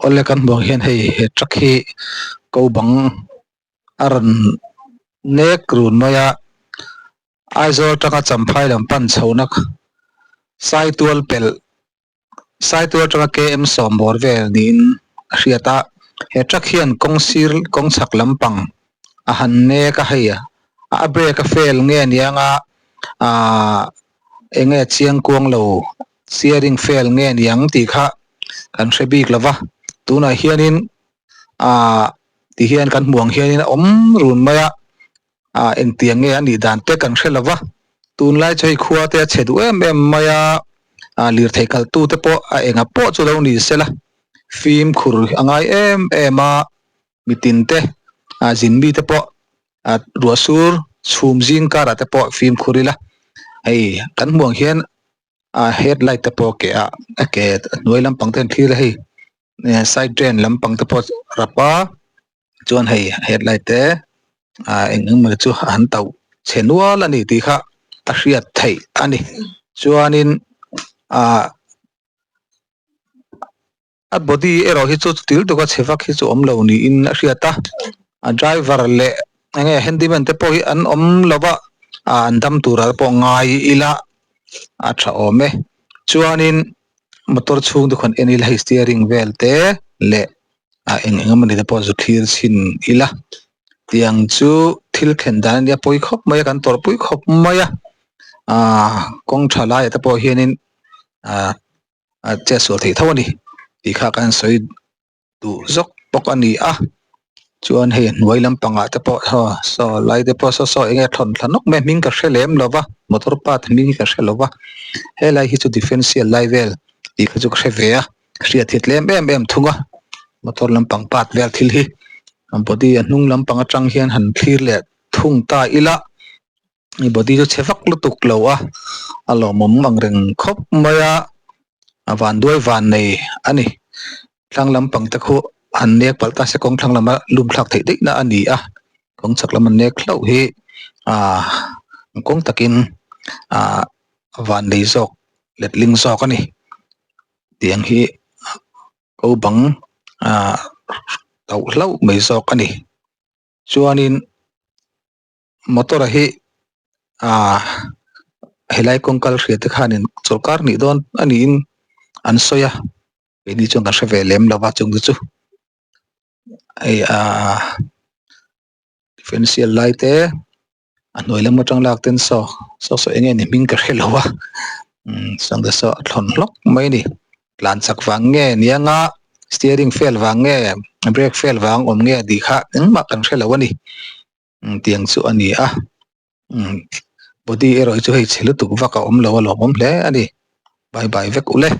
Awle kan hmuh ang hian hei he truck hi ko bang a rawn nek run mai a Aizawl atanga Champhai lam pan chhohna Saitual pelh Saitual atanga km sawm bawr vel niin a hriat a he truck hian kawng sir kawng chhak lampang a han nek a hei a brake a fail nge aniang a ahh eng nge chiangkuang lo steering fail nge niang tih kha kan hre bik lo va tunah hianin ahh ti hian kan hmuh ang hianin a awm run mai a ah engtiang nge a nih dan te kan hre lo va tunlai chu hei khua te a chhe duh em em mai a ah lirthei kal tu te pawh a enga pawh chu lo ni se la fimkhur a ngai em em a mitin te ah zin mi te pawh ah ruah sur chhum zing karah te pawh fimkhur ila hei kan hmuh ang hian a headlight te pawh a ke ah a ke hnuai lampang te an thlir a hei side drain lampang te pawh rap a chuan hei headlight te ah eng eng emaw chu an tauh chhe nual a ni tih kha a hriat theih a ni chuanin ah a body erawh hi chu chuti lutuk a chhe vak hi chu awm lo niin a hriat a a driver leh eng nge handyman te pawh hi an awm lo va ah an dam tur ah pawh ngai ila a tha awm e chuanin motor chhung te khawn en ila hei steering vel te leh ah eng eng emawni te pawh zu thlir chhin ila tiang chu thil thlen dan ania pawi khawp mai a kan tawrhpui khawp mai a ah kawng tha laiah te pawh hianin ah. a chet sual theih tho a ni tih kha kan sawi duh zawk bawk a ni a chuan hei hnuai lampangah te pawh saw saw lai te pawh saw saw eng nge thawn thla nawk mai a hming ka hre lem lo va motor part hming hi ka hre lo va helai hi chu differential lai vel tih kha chu ka hre ve a hriat hi tlem em em thung a motor lampang part vel thil hi a body a hnung lampang atang hian han thlir leh thung ta ila. I body chu chhe vak lutuk lo a a lawmawm ang reng khawp mai a a vanduai van nei a ni thlang lampang te khu an nek palh ta se kawng thlang lama lum thlak theih daih na a ni a kawng chhak lam an nek hlauh hi ah kawng takin ah van nei zawk letling zawk a ni tiang hi ko bang ah tauh hlauh mai zawk a ni chuanin. Motor a hi ah helai kawng kal hria te khanin chawlhkar nih dawn a niin an sawi a keini chuan kan hre ve lem lo va chung te chu hei ah differential lai te a hnuai lam atang lak ten saw saw saw eng nge ni hming ka hre lo a umm chuan te saw a thlawn hlawk mai a ni tlan chak vang nge nia nga steering fail vang nge brake fail vang awm nge tih kha engmah kan hre lo a ni. Tiang chu a ni a body erawh hi chu hei chhe lutuk vak a awm lo a lawmawm hle a ni bye bye vek ule.